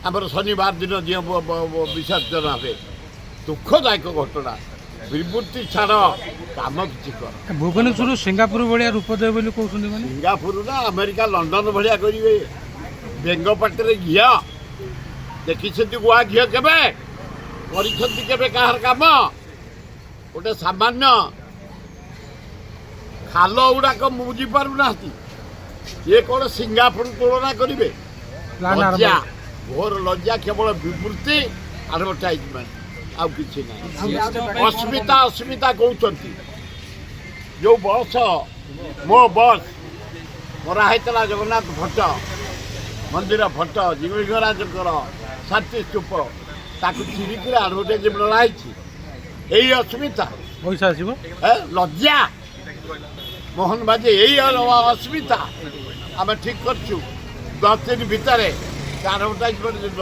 ଆମର ଶନିବାର ଦିନ ଦିଅ ବିସର୍ଜନ ହେବେ। ଦୁଃଖଦାୟକ ଘଟଣା। ବିବୃତ୍ତି ଛାଡ଼, କାମ କିଛି କର। ଭୁବନେଶ୍ୱରରୁ ସିଙ୍ଗାପୁର ଭଳିଆ ରୂପ ଦେବେ ବୋଲି କହୁଛନ୍ତି ମାନେ? ସିଙ୍ଗାପୁର ନା ଆମେରିକା, ଲଣ୍ଡନ ଭଳିଆ କରିବେ। ବେଙ୍ଗ ପାଟିରେ ଘିଅ ଦେଖିଛନ୍ତି? ଗୁଆ ଘିଅ କେବେ କରିଛନ୍ତି? କେବେ କାହାର କାମ ଗୋଟେ ସାମାନ୍ୟ ଖାଲ ଗୁଡ଼ାକ ବୁଝିପାରୁନାହାନ୍ତି, ଇଏ କ'ଣ ସିଙ୍ଗାପୁର ତୁଳନା କରିବେ? ପ୍ଲାନ୍ ଆରମ୍ଭ। ଲଜ୍ଜା, ଘୋର ଲଜ୍ଜା। କେବଳ ବିବୃତ୍ତି, ଆଡଭର୍ଟାଇଜମେଣ୍ଟ, ଆଉ କିଛି ନାହିଁ। ଅସ୍ମିତା ଅସ୍ମିତା କହୁଛନ୍ତି। ଯୋଉ ବସ୍, ମୋ ବସ୍ ମରା ହେଇଥିଲା, ଜଗନ୍ନାଥ ଫଟୋ, ମନ୍ଦିର ଫଟୋ, ଲିଙ୍ଗରାଜଙ୍କର ଶାନ୍ତି ସ୍ତୂପ, ତାକୁ ଚିରିକିରି ଆଡଭର୍ଟାଇଜ ମରା ହେଇଛି। ଏଇ ଅସ୍ମିତା? ପଇସା ଆସିବ। ଏ ଲଜ୍ଜା ମୋହନ ମାଝୀ, ଏଇ ଅସ୍ମିତା? ଆମେ ଠିକ କରିଛୁ, 10 ଦିନ ଭିତରେ ଆଡଭର୍ଟାଇଜମେଣ୍ଟ ନ